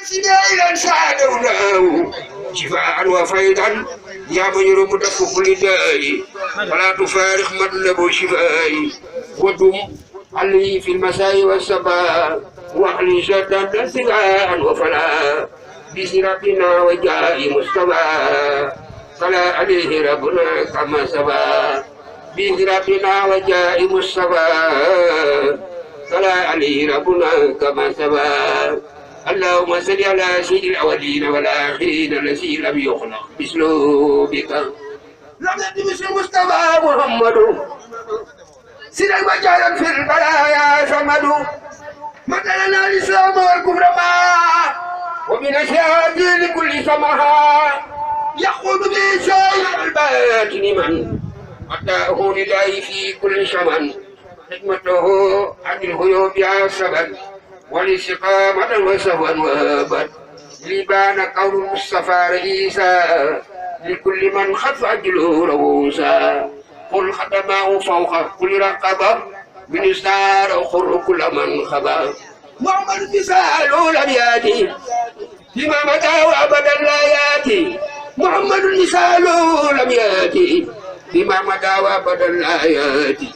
سنين سادونه شفاء وفيضا يا من يرم دفع كل داء ولا تفارق مطلب شفائي ودم علي في المساء والصباح واخلي شرطا سقاء وفلا باسم ربنا وجاء مصطفى صلى عليه ربنا كما سبا باسم ربنا وجاء مصطفى صلى عليه ربنا كما سبا اللهم صل على سيد الاولين والاخرين الذي لم يخلق مثله بك لم يأت مثل مصطفى محمد سيد المجال في البلايا صمد مثلنا الاسلام والكفر ما ومن الشهادة لكل سماها يقول به شيء الباطن من أتاه نداء في كل شمن حكمته عن الغيوب عصبا والاستقامة وسوا وابد لبان قول المصطفى رئيسا لكل من خف أجله رؤوسا قل خدماه فوق كل رقبة من استار أخر كل من خبا محمد مثال لم يأتي فيما متى وأبدا لا يأتي محمد مثال لم يأتي فيما متى وأبدا لا يأتي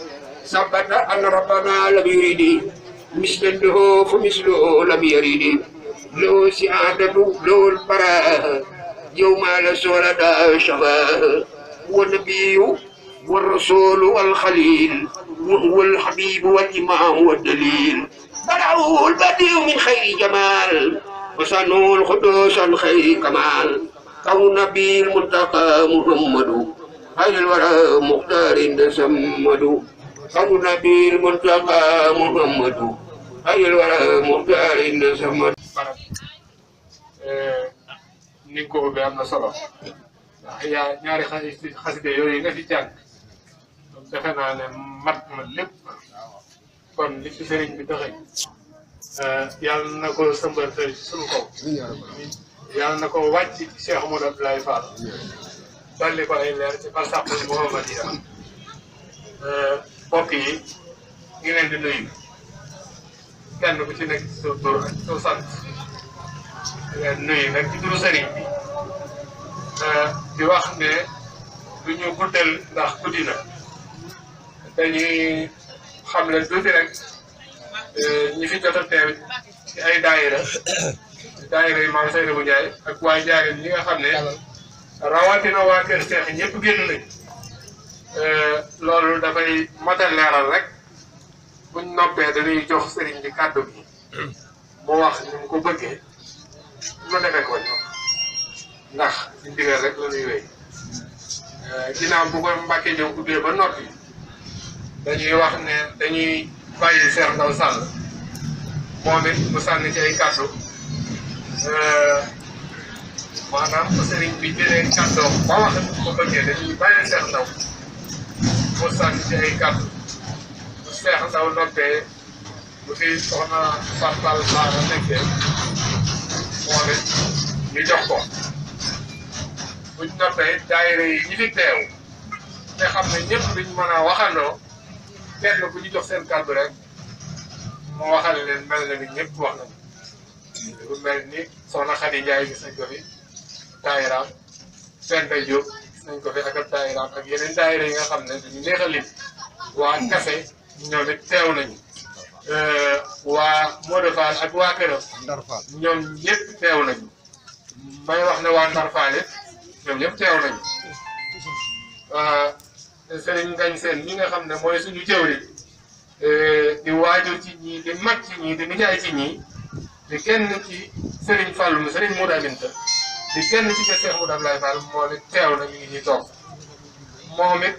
ثبت أن ربنا لم يريد مثله فمثله لم يريد له سعادة له البراء يوم لسولد شفاه والنبي والرسول والخليل وهو الحبيب والإمام والدليل بلعه البديع من خير جمال وصنه القدوس عن خير كمال كون نبي المنتقى محمد خير الورى مختار تسمد كون نبي المنتقى محمد خير الورى مختار تسمد نيكو بي امنا solo ya ñaari xaside yooyu nga fi jàng defe naa ne mat na lépp kon li ci sëriñ bi doxee yàlla na ko sëmbartal ci sunu kaw yàlla na ko wàcc ci Cheikh Amadou Abdoulaye Fall dolli ko ay leer ci barsàqul Muhammadiya mbokk yi ngi leen di nuyu kenn ku ci nekk ci sa tur ak sa sant leen nuyu nag ci turu sëriñ bi di wax ne du ñu guddal ndax guddi na dañuy xam leen tuuti rek ñi fi jot a teew ci ay daayira yi Maam Seydou Ndiaye ak waa Ndiaye ñi nga xam ne rawatina waa Kër Cheikh ñëpp génn nañ loolu dafay matal leeral rek buñ noppee dañuy jox sëriñ bi kàddu gi mu wax ni mu ko bëggee mu defee ko ñoom ndax ci ndigal rek la ñuy wéy ginnaaw bu ko Mbàkke ñëw ubbee ba noppi dañuy wax ne dañuy bàyyi Cheikh Ndaw Sall moom it mu sànni ci ay kàddu maanaam sëriñ bi jëlee kàddoom ba wax ko bëggee dañuy bàyyi Cheikh Ndaw mu sànni ci ay kàddu bu Cheikh Ndaw noppee bu fi soxna Fatal Baara nekkee moom it ñu jox ko buñ noppee daayira yi ñi fi teew te xam ne ñëpp duñ mën a waxandoo kenn bu ñu jox seen kàddu rek moo waxal leen mel na ni ñëpp wax nañu lu mel ni soxna Khady Ndiaye gis nañ ko fi daayiraam Penda Diop gis nañ ko fi ak daayiraam ak yeneen daayira yi nga xam ne dañu neex a lim waa Café ñoom it teew nañu waa Modou Fall ak waa këram ñoom ñëpp teew nañu may wax ne waa Ndar Fall it ñoom ñëpp teew nañu Serigne Ngagne Sène ñi nga xam ne mooy suñu jëwri di waajur ci ñii di mag ci ñii di nijaay ci ñii di kenn ci Serigne Fallou mu Serigne Modou Aminta di kenn ci kër Cheikh Modou Abdoulaye Fall moom it teew na ñu ngi ñuy toog moom it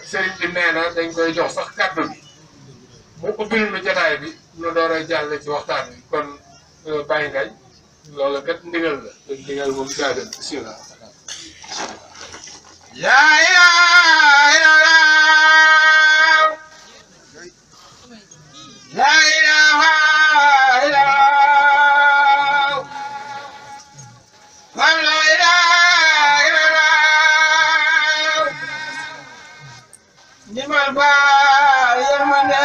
Serigne bi nee na dañ koy jox sax kàddu bi mu ubbil nu jotaay bi ñu door a jàll ci waxtaan bi kon Baye Ngagne loolu kat ndigal la te ndigal moom daa dem bismillah yaa ilaaha illallaah laa ilaaha illallaah laa ilaaha illallaah ndimbal ba yërmande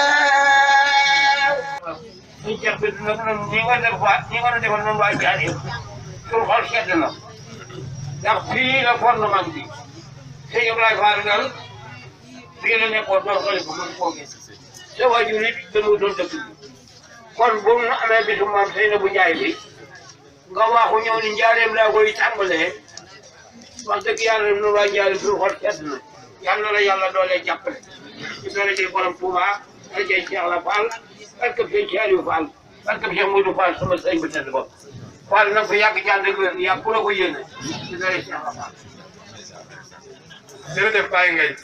sëñ Cheikh bi nag ñi nga def waa ñi nga defoon noonu waa Ndiané suñu xol sedd na ndax fii la fondement bi sëñ Ibrahima Fall daal fii la nekkoon doon xale ko mën koo gis sa waajur yi gënu doon dëkk bi kon bu mu amee bisu maam Seynabou Ndiaye bi nga waxu ñëw ni njaareem laa koy tàmbalee wax dëgg yàlla nu waa Ndiané suñu xol sedd na yàlla la yàlla doole jàppale ci daraja borom Touba daraja Cheikh la Fall barkeb sëñ Saliou Fall barkeb Cheikh Modou Fall sama sëñ bu tedd ba Fall nag ko yàgg jànd ak wér yàgg ku la ko yéene ci daraja Cheikh la Fall. jërëjëf Baye Ngaye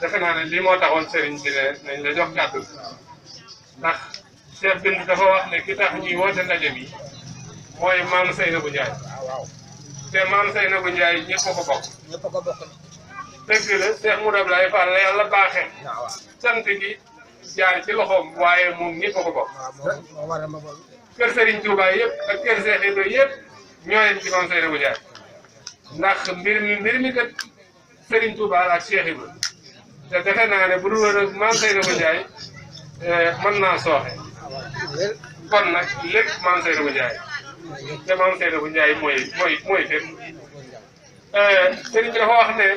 defe naa ne lii moo taxoon sëriñ bi ne nañ la jox kàddu ndax Cheikh Bintou dafa wax ne ki tax ñuy woote ndaje bi mooy maam Seynabou Ndiaye te maam Seynabou Ndiaye ñëpp a ko bokk. dëgg la Cheikh Modou Abdoulaye Fall la yàlla baaxee sant gi jaar ci loxoom waaye moom ñëpp a ko bokk. kër Serigne Touba yëpp ak kër Cheikh Ibrahima yëpp ñoo leen ci maam Seynabou Ndiaye ndax mbir mi kat Serigne Touba ak Cheikh Ibrahima te defe naa ne bu dul woon ak maam Seynabou Ndiaye mën naa sooxe kon nag lépp maam Seynabou Ndiaye te maam Seynabou Ndiaye mooy fépp. Serigne bi dafa wax ne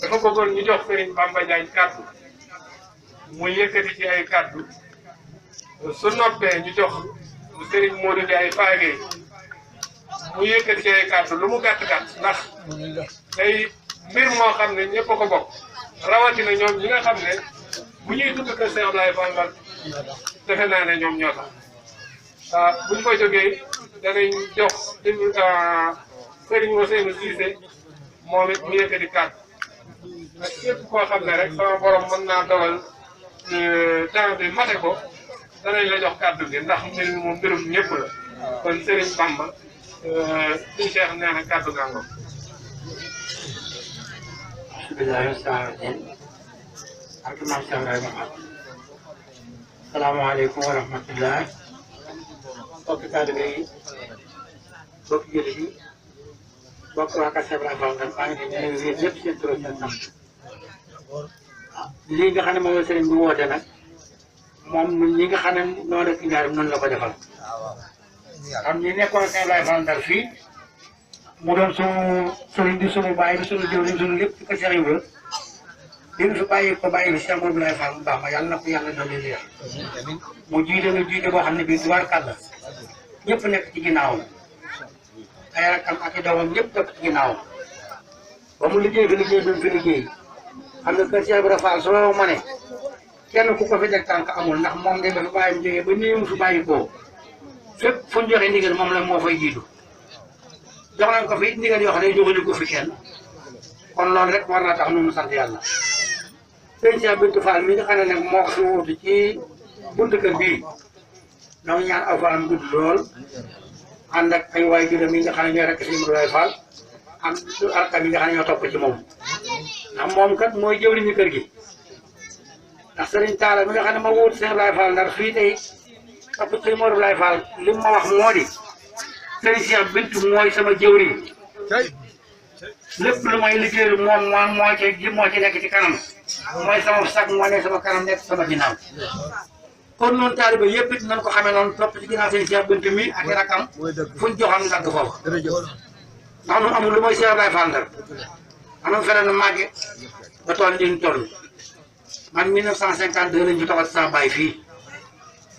dafa bëggoon ñu jox Serigne Bamba Ndiaye kàddu mu yëkkati ci ay kàddu su noppee ñu jox Serigne Modou Ndiaye Fage mu yëkkati ci ay kàddu lu mu gàtt ndax day mbir moo xam ne ñëpp a ko bokk rawatina ñoom ñi nga xam ne bu ñuy tudd kër Cheikh Abdoulaye Fall defe naa ne ñoom ñoo tax bu ñu ko jógee danañ jox Serigne Ousseynou Cissé moom it mu yëkkati kàddu ak képp koo xam ne rek sama borom mën naa dogal temps bi mate ko danañ la jox kàddu gi ndax mbir mi moom mbirum ñëpp la kon Serigne Bamba suñu Cheikh nee na kàddu gàngo. Salaamaaleykum wa rahmatullah mbokki taalibe yi mbokki jullit yi mbokk waa Kër Cheikh Ibrahima Fall maa ngi leen di nuyu ñëpp seen tur seen sant lii nga xam ne moom la sëriñ bi woote nag moom ñi nga xam ne noo def Njaaréem noonu la ko defal xam ñi nekkoon Cheikh Ibrahima Fall Ndar fii mu doon sunu sëriñ di sunu bàyyi di sunu jëwriñ sunu lépp ci ko Cheikh Ibrahima li fi bàyyi ko bàyyi bi Cheikh Modou Fall bu baax ma yàlla na ko yàlla dolli leer mu jiite nga jiite boo xam ne bii tubaarkàlla ñëpp nekk ci ginnaawam ay rakkam ak i doomam ñëpp topp ci ginnaawam ba mu liggéey bi mu fi liggéey xam nga kër Cheikh Ibrahima Fall soo ma ne kenn ku ko fi teg tànk amul ndax moom de ba fi bàyyi mu jógee ba nii mu fi bàyyi koo fépp fu ñu joxe ndigal moom la moo fay jiitu jox nañ ko fi ndigal yoo xam ne joxuñu ko fi kenn kon loolu rek war naa tax nu mu sant yàlla. sëñ Cheikh Bintou Fall mi nga xam ne nag moo ko fi wuutu ci buntu kër bii ñoo ñaan aw fanam gudd lool ànd ak ay waay juróom yi nga xam ne ñooy rek si Ibrahima Fall am arkam yi nga xam ne ñoo topp ci moom ndax moom kat mooy jëwriñu kër gi ndax sëriñ Talla mi nga xam ne ma wuutu Cheikh Ibrahima Fall ndar fii tey topp ci Modou Ibrahima Fall li ma wax moo di sëriñ Cheikh Bintou mooy sama jëwriñ lépp lu may liggéeyal moom moo ci nekk ci kanam mooy sama sag moo nekk sama kanam nekk sama ginnaaw kon noonu taaliba yëpp it nañ ko xamee noonu topp ci ginnaaw seen Cheikh Bintou mi ak i rakkam fuñ joxoon ndagg foofu ndax ñun amul lu mooy Cheikh Ibrahima Fall Ndar amul fere na màgge ba toll ni ñu toll man 1952 lañ fi toxal sa baay fii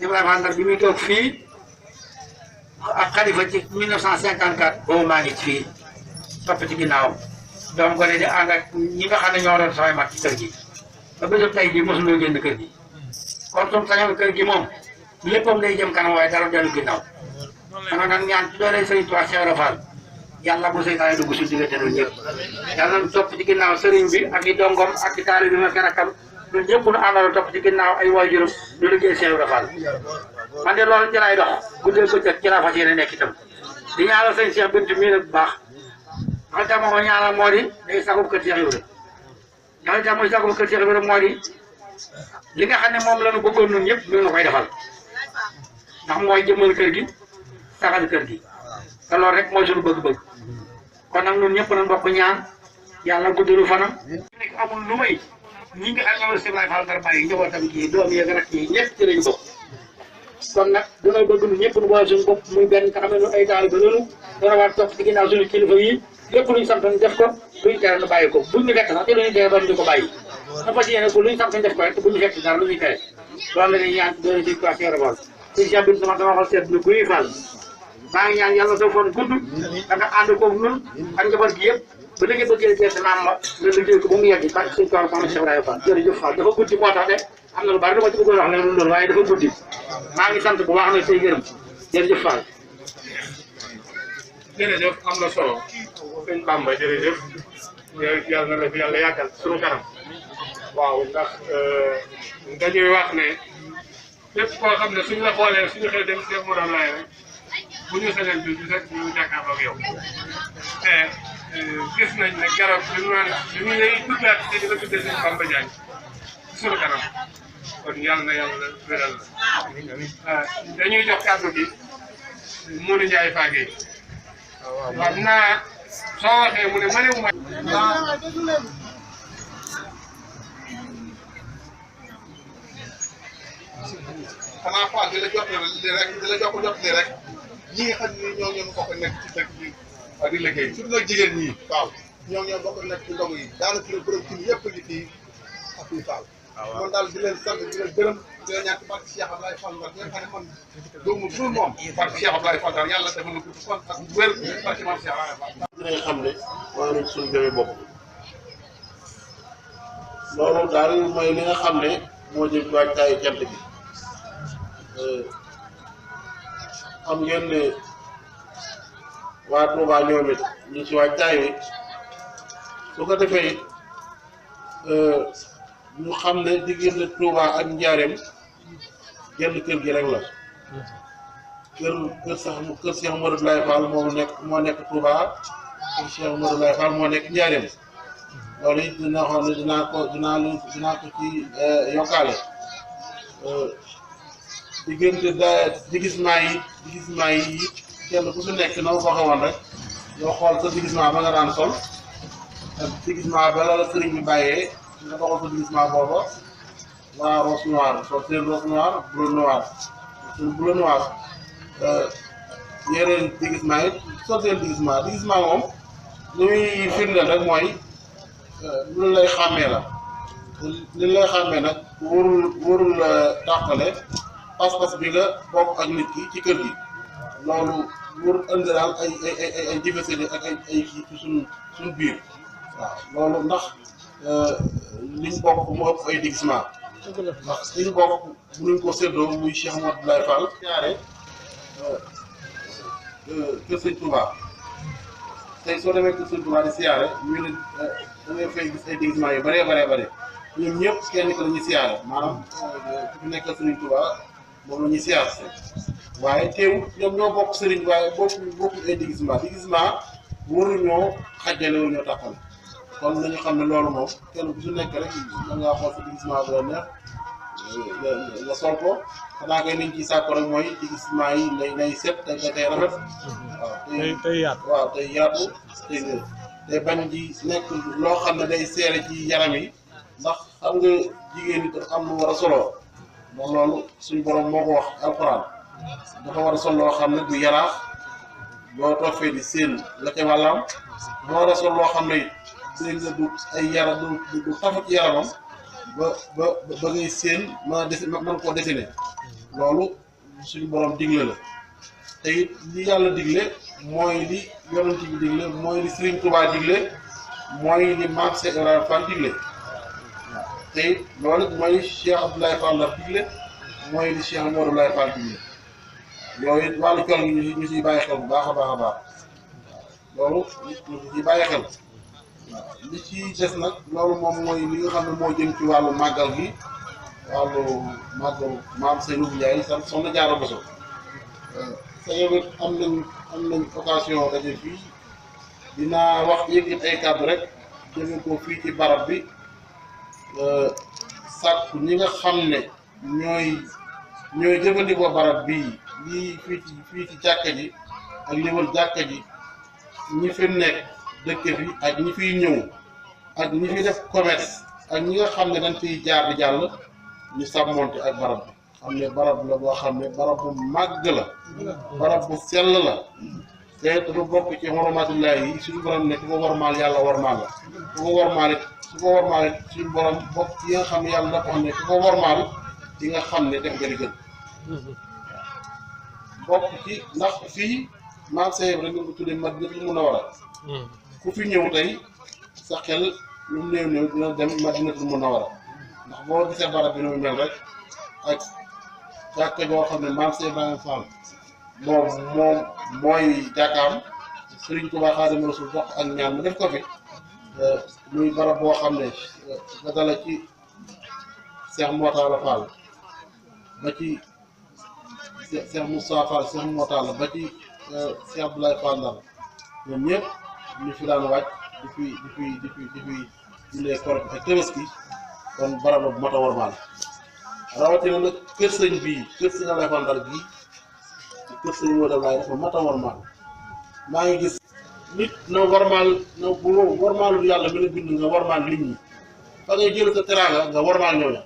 Ibrahima Fall Ndar bi muy toog fii ak xalifa ci 1954 boobu maa ngi ci fii topp ci ginnaawam doom ko ne di ànd ak ñi nga xam ne ñoo doon samay mag ci kër gi ba bésub tey jii mosuloo génn kër gi kon suñu sañoon kër gi moom léppam day jëm kanam waaye dara dellu ginnaaw xanaa nag ñaan ci doole Sëriñ Tuubaa Cheikh Ibra Fall yàlla bu seytaane dugg suñu diggante ñun ñëpp yàlla nañ topp ci ginnaaw sëriñ bi ak i dongom ak i taalibe bi ma ki rakkam ñun ñëpp nu àndal topp ci ginnaaw ay waajuram ñu liggéey Cheikh Ibra Fall man de loolu ci laay dox guddee bëccëg ci laa fas yéene nekk itam di ñaanal sëñ Cheikh Bintou mii nag bu baax xam nga moo ko ñaanal moo di day sagub kër Cheikh Ibra ndax itam mooy sagub kër Cheikh Ibra moo di li nga xam ne moom la ñu bëggoon ñun ñëpp ñu koy defal ndax mooy jëmmal kër gi saxal kër gi te loolu rek mooy suñu bëgg-bëgg kon nag ñun ñëpp nañ bokk ñaan yàlla guddalu fanam. nekk amul lu may ñi nga xam ne ñoo Cheikh Ibrahima Fall Ndar bàyyi njabootam kii doom yeeg rak yi ñëpp ci lañ bokk kon nag dañoo bëgg ñun ñëpp ñu boole suñu bopp muy benn nga xam ne ñun ay taalibe lañu war a war topp ci ginnaaw suñu kilifa yi lépp luñ sant ñu def ko luñ tere ñu bàyyi ko buñ ñu fekk sax te luñu tere ba ñu ko bàyyi na fas yéene ko luñ sant ñu def ko rek te buñ ñu fekk dara lu ñuy tere loolu la ñuy ñaan doole ci quoi Kérébal si jàmbin sama xol seet na guy Fall maa ngi ñaan yàlla sa fan gudd da nga ànd koog ñun ak njaboot gi yëpp ba léegi bëggee gerte naam ma nga liggéey ko ba mu yegg ba suñ tool Mame Cheikh Ibrahima Fall jërëjëf Fall dafa guddi moo tax de am na lu bari dama ci bëggoon wax ne loolu waaye dafa guddi maa ngi sant bu baax nag tey gërëm jërëjëf Fall. jërëjëf am na solo sëñ Bamba jërëjëf yàlla na la fi yàlla yàggal suñu kanam waaw ndax dañuy wax ne lépp koo xam ne suñ la xoolee suñu xel dem Cheikh Mourad Laye rek bu ñu sañoon bi ñu jàkkaarloo ak yow te gis nañ ne garab li mu naan li mu lay tuddaat te di la tuddee sëñ Bamba Diagne suñu kanam kon yàlla na yàlla wéral la dañuy jox kàddu gi Modou Ndiaye Fagé waaw naa soo waxee mu ne mënewu ma xanaa Fall di la jot li rek ñi nga xam ne ñoo bokk nekk ci dëkk bi di liggéey surtout nag jigéen ñi Fall ñoo bokk nekk ci ndogu yi daanaka fi bërëb ci yëpp ngi fii ak fii Fall man daal di leen sant di leen gërëm di leen ñàkk barke Cheikh Abdoulaye Fall ndax nga xam ne man doomu dul moom barke Cheikh Abdoulaye Fall daal yàlla defal na ko kon ak wér barke Mame Cheikh Abdoulaye Fall dinañ xam ne waa nañ suñu jëmee bopp loolu daal mooy li nga xam ne moo jëm waajtaayu jant bi xam ngeen ne waa Touba ñoom it ñu ci waajtaay wi su ko defee ñu xam ne diggante Touba ak Njaareem genn kër gi rek la kër Cheikh Modou Laye Fall moo nekk Touba kër Cheikh Modou Laye Fall moo nekk Njaareem loolu it dina xam ne dinaa ko ci yokkaale diggante digisement yi kenn ku su nekk na ma ko waxee woon rek yoo xool sa digisement ba nga daan sol ak digisement ba la sëriñ bi bàyyee nga doxal sa digisement booba waa rose noir sol seen rose noir bleu noir yeneen digisement yi sol seen digisement moom li muy firndeel rek mooy lu lay xàmmee la li lay xàmmee nag warul tàqale pas-pas bi nga bokk ak nit ki ci kër gi loolu warul indi daal ay diversité ak ay kii ci suñ biir waaw loolu ndax liñ bokk mu ëpp ay digisement ndax liñ bokk mënuñ ko séddoo muy Cheikh Modou Laye Fall ñaare kër sëñ Touba tey soo demee kër sëñ Touba di siyaare ñu ne da ngay fay gis ay digisement yu bëree ñoom ñëpp kenn ko la ñuy siyaare maanaam ku nekkal sëriñ Touba moom la ñuy siyaar waaye teewul ñoom ñoo bokk sëriñ waaye bokkuñ ay digisement waruñoo xajjale waruñoo taxal kon nañu xam ne loolu moom kenn ku su nekk rek da ngaa xool sa digisement bu la neex nga sol ko xanaa kay liñ ciy sàkko rek mooy digisement yi nay set tey rafet waaw tey yaatu tey bañ di nekk loo xam ne day seere ci yaram yi ndax xam nga jigéen ñi am lu war a soloo moom loolu suñu borom moo ko wax alxuraan dafa war a sol loo xam ne du yaraax boo toofee di seen la ca wàllam moo war a sol loo xam ne it seen nga du ay yara du tafu ci yaramam ba ngay seen mën koo dessiné loolu suñu borom digle la te it li yàlla digle mooy li yonent bi digle mooy li Serigne Touba digle mooy li Mame Cheikh Ibrahima Fall digle te it loolu mooy Cheikh Abdoulaye Fall la digle mooy li Cheikh Modou Laye Fall digle yooyu wàllu col gi ñu siy bàyyi xel bu baax a baax loolu ñu siy bàyyi xel li ci des nag loolu moom mooy li nga xam ne moo jëm ci wàllu màggal gi wàllu màggal Mame Seydou Ndiaye sant Soxna Diarra Bousso sa yow it am nañ occasion daje fii dinaa wax yëg ay kàddu rek jëme ko fii ci barab bi sàkku ñi nga xam ne ñooy jëfandikoo barab bii lii fii ci jàkka ji ak li wër jàkka ji ñi fi nekk dëkk fi ak ñi fiy ñëw ak ñi fi def commerce ak ñi nga xam ne dañ fiy jaar di jàll ñu sàmmonte ak barab bi xam ne barab la boo xam ne barab bu màgg la barab bu sell la te dafa bokk ci xormaatullahi yi suñu borom ne ku ko warmaal yàlla warmaal la ku ko warmaal it su ko warmaal it suñu borom bokk ci nga xam ne yàlla dafa xam ne ku ko warmaal di nga xam ne def nga li gën bokk ci ndax fii maam Seydou rek ñu ko tuddee Madinatul Munawwara ku fi ñëw tey sa xel lu mu néew néew dina dem Madinatul Munawwara ndax boo gisee barab bi nu mu mel rek ak jàkka joo xam ne maam Seydou Ibrahima Fall moom mooy jàkkaam Serigne Touba Xaadimu Rasuul dox ak ñaan mu def ko fi muy barab boo xam ne nga dala ci Cheikh Motala Fall ba ci Cheikh Moussa Fall Cheikh Motala ba ci Cheikh Abdoulaye Fall Ndar ñoom ñëpp ñu fi daan wàcc di fi jullee Korite ak Tabaski kon barab la bu mat a warmaal rawatina nag kër sëñ bii kër sëñ Abdoulaye Fall Ndar bii kër sëñ Modou Abdoulaye dafa mat a warmaal maa ngi gis nit na warmaal na bu warmaalul yàlla mi la bind nga warmaal nit ñi fa ngay jël sa teraanga nga warmaal ñooña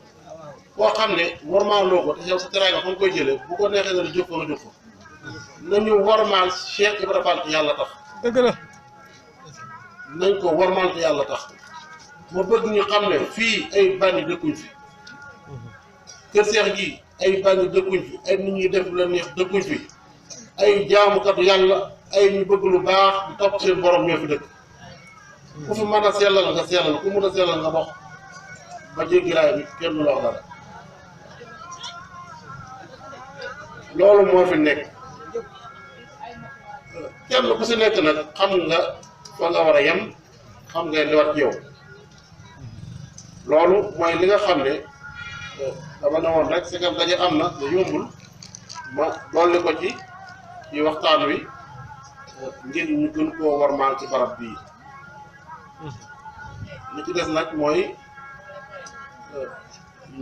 koo xam ne warmaaloo ko te yow sa teraanga fa nga koy jëlee bu ko neexee nga jóg ko nga jóg ko nañu warmaal Cheikh Ibrahima Fall te yàlla tax dëgg la nañ ko warmaal te yàlla tax ma bëgg ñu xam ne fii ay bànni dëkkuñ fi kër Cheikh gi ay bànni dëkkuñ fi ay nit ñi def la neex dëkkuñ fi ay jaamukatu yàlla ay ñu bëgg lu baax di topp seen borom ñoo fi dëkk ku fi mën a sellal nga sellal ku mën a sellal nga dox ba jéggi raay bi kenn du la wax dara loolu moo fi nekk kenn ku si nekk nag xam nga fa nga war a yem xam nga li war ci yow loolu mooy li nga xam ne dama ne woon rek segam daje am na te yombul ma dolli ko ci waxtaan wi ngir ñu gën koo warmaal ci barab bii li ci des nag mooy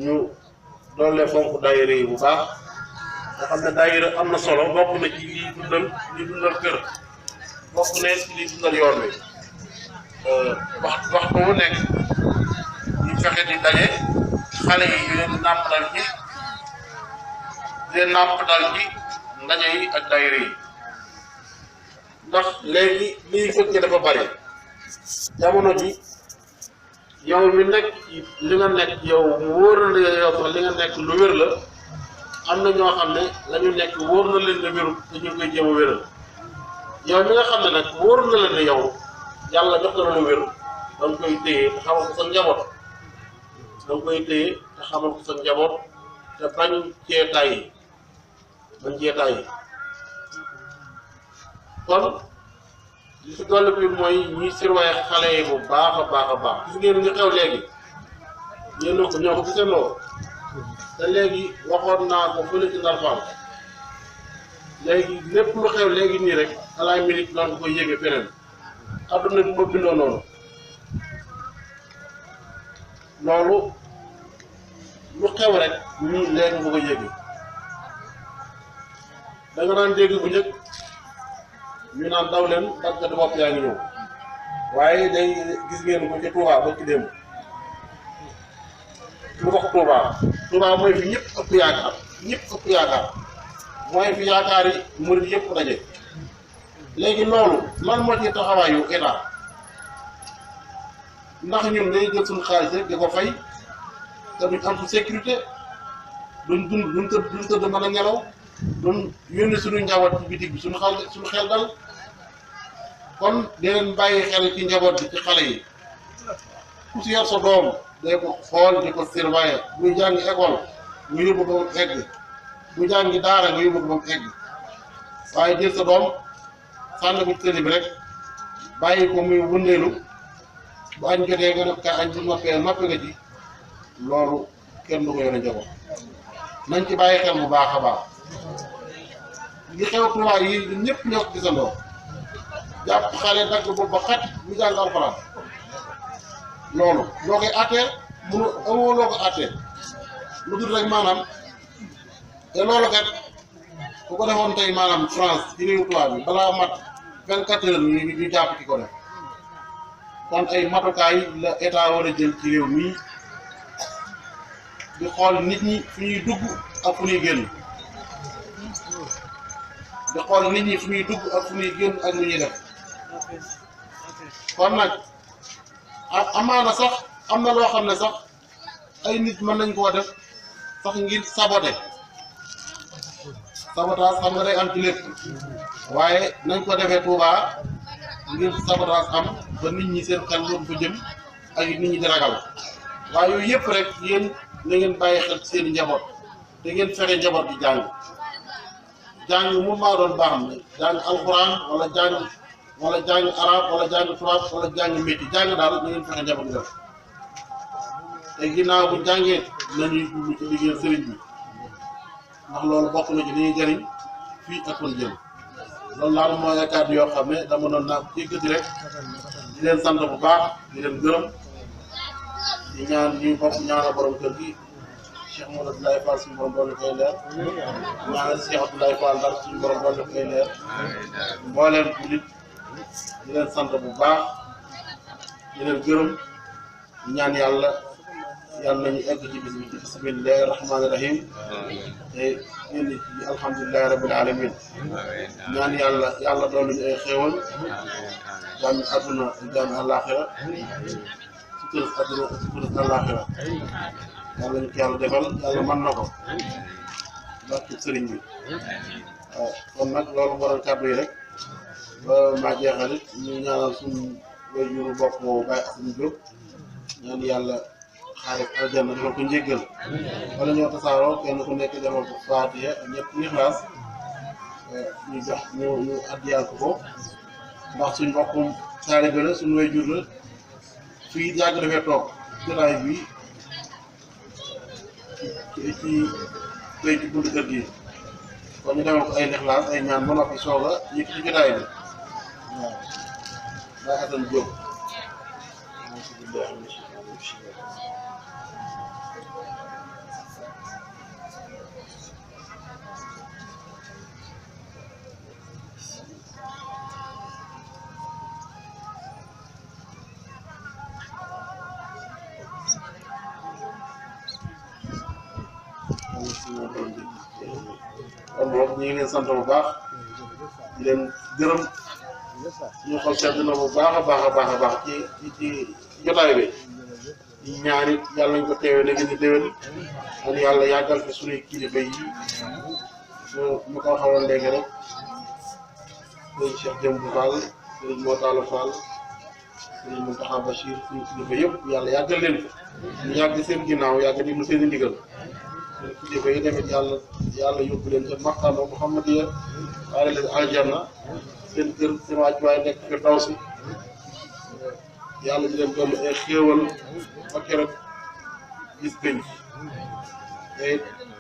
ñu doole fonk daayira yi bu baax nga xam ne daayira am na solo bokk na ci liy dundal kër bokk na ci liy dundal yoon wi waxtu wu nekk ñu fexe di daje xale yi yu leen nàmpatal ci ndaje yi ak daayira yi ndax léegi liy fekk dafa bari jamono ji yow mi nekk li nga nekk yow mu wóor na la yow sax li nga nekk lu wér la am na ñoo xam ne la ñu nekk wóor na leen ne wérul te ñu koy jéem a wéral yow mi nga xam ne nag wóor na leen ne yow yàlla jox na lu wér da nga koy téye te xamal ko sa njaboot da nga koy téye te xamal ko sa njaboot te bañ cee tàyyi kon li si dolli bi mooy ñuy surveiller xale yi bu baax a baax gis ngeen ñu xew léegi yéen ñoo ko gisandoo te léegi waxoon naa ko fële ci Ndar Fall léegi lépp lu xew léegi nii rek à la minute doon koy yéege feneen adduna bi ma bindoo noonu loolu lu xew rek ñii léegi nga ko yéege da nga daan dégg bu njëkk ñu naan daw leen daggat bopp yaa ngi ñëw waaye day gis ngeen ko ci Touba ba ci démb lu wax Touba mooy fi ñëpp ëpp yaakaar mooy fi yaakaar yi murid yëpp daje léegi loolu lan moo ci taxawaayu état ndax ñun day jël suñu xaalis rek di ko fay te duñ am sécurité duñ tëdd mën a nelaw duñ yónni suñu njaboot ci bitig bi suñu xel dal kon di leen bàyyi xel ci njaboot bi ci xale yi ku si yor sa doom day ko xool di ko surveiller buy jàngi école nga yóbbu ko ba mu egg bu jàngi daara nga yóbbu ko ba mu egg waaye jël sa doom sànni ko ci tëli bi rek bàyyi ko muy wëndeelu bu añ jotee nga def ka añ bu noppi nga ci loolu kenn du ko yore njaboot nañ ci bàyyi xel bu baax a baax li xew Tuubaa yi ñëpp ñoo ko gisandoo jàpp xale dagg boobu ba xat mu jàng alxuraan loolu loo koy àttee mënu amoo loo ko àttee lu dul rek maanaam te loolu kat ku ko defoon tey maanaam France ci réewu tubaab bi balaa mat 24 heures ñu jàpp ki ko def kon ay matukaay la état war a jël ci réew mii di xool nit ñi fi ñuy dugg ak fu ñuy génn di xool nit ñi fu ñuy dugg ak fu ñuy génn ak lu ñuy def kon nag amaana sax am na loo xam ne sax ay nit mën nañ koo def sax ngir saboter sabotage xam nga day am ci lépp waaye nañ ko defee Touba ngir sabotage am ba nit ñi seen xel loolu fa jëm ak nit ñi di ragal waaye yooyu yëpp rek yéen na ngeen bàyyi xel seen i njaboot te ngeen fexe njaboot di jàng mu maa doon baax na jàng alxuraan wala jàng arab wala jàng tubaab wala jàng métier jàng daal na ngeen fexe njaboot di def te ginnaaw bu jàngee nañuy dugg ci liggéeyal sëriñ bi ndax loolu bokk na ci li ñuy jëriñ fii ak kon jëm loolu daal mooy ay kàddu yoo xam ne dama doon naa yëkkati rek di leen sant bu baax di leen gërëm di ñaan ñuy bokk ñaanal borom kër gi Cheikh Modou Abdoulaye Fall suñu borom doon koy leer ñaanal Cheikh Abdoulaye Fall daal suñu borom doon koy leer mbooleem jullit di leen sant bu baax di leen gërëm di ñaan yàlla nañu egg ci bis bi ci bismillahi rahmaani rahim te génn ci alhamdulilahi rabbil alamin ñaan yàlla doon ñu ay xéewal jàmmi àdduna jàmmi àllaaxira sutura àdduna sutura àllaaxira yàlla ñu ko yàlla defal yàlla mën na ko barke sëriñ bi waaw kon nag loolu waral kàddu yi rek ba maa jeexalit ñu ñaanal suñu wéyjuru bopp boobu bàyyi suñu jóg ñaan yàlla xaaral aljanna defal ko njéggal wala ñoo tasaaroo kenn ku nekk defal ko faatiha ak ñëpp Ixlaas ñu jox ñu addiyaal ko ndax suñ mbokkum taalibe la suñu waajur la fii yàgg dafee toog jotaay bi ci béy ci buntu kër gi kon ñu defal ko ay Ixlaas ay ñaan ba noppi soog a yëkk ci jotaay bi waaw daa Asan Jóob kon boog ñu ngi leen sant bu baax di leen gërëm ñu xol sedd na bu baax a baax ci jotaay bi di ñaari yàlla nañ ko teewee léegi di déwén man yàlla yàggal fi suñuy kilifa yi mu ko xawoon léegi rek sëriñ Cheikh Jëmbu Fall sëriñ Motala Fall sëriñ Mountakha Bachir suñu kilifa yëpp yàlla yàggal leen fi ñu yàgg seen ginnaaw yàgg di lu seen i ndigal kilifa yi tamit yàlla yóbbu leen ca maqaama Muhammadiya waaye leen aljanna seen kër seen wàccuwaay nekk fi daw si yàlla di leen dolli ay xéewal ba keroog gis penc te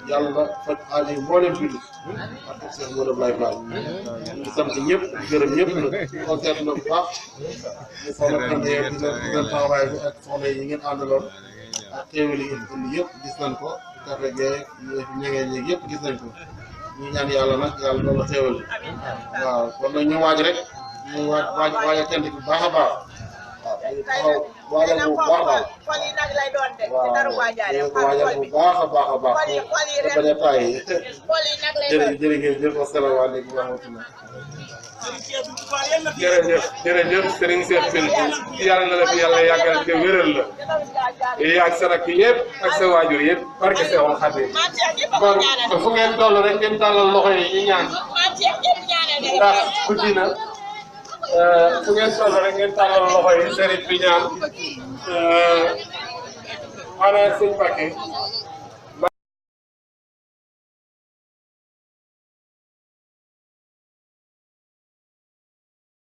yàlla faj aajo yi mbooleem jullit ak Cheikh Modou Abdoulaye Fall ñu ngi sant ñëpp di gërëm ñëpp nag xool seet na bu baax ñu soxla xamee di leen taxawaay bi ak soxla yi ngeen àndaloon ak xéewal yi ngeen indi yëpp gis nañ ko café geeg ñegee ñeeg yëpp gis nañ ko ñu ñaan yàlla nag yàlla doon la xéewal waaw kon nag ñu waaj rek ñu waaj a tent bu baax a baax waaw waajal bu baax daal waaw waajal bu baax a baax te bañ a taay jërëjëf asalaamaaleykum wa rahmatulah. jërëjëf Serigne Cheikh Bintou yàlla na la fi yàlla yàggal te wéral la yaag sa rakk yëpp ak sa waajur yëpp barke Seexul Xadiim kon fu ngeen toll rek ngeen tàllal loxo yi ñu ñaan ndax guddi na fu ngeen toll rek ngeen tàllal loxo yi Serigne bi ñaan maanaam sëñ Mbacke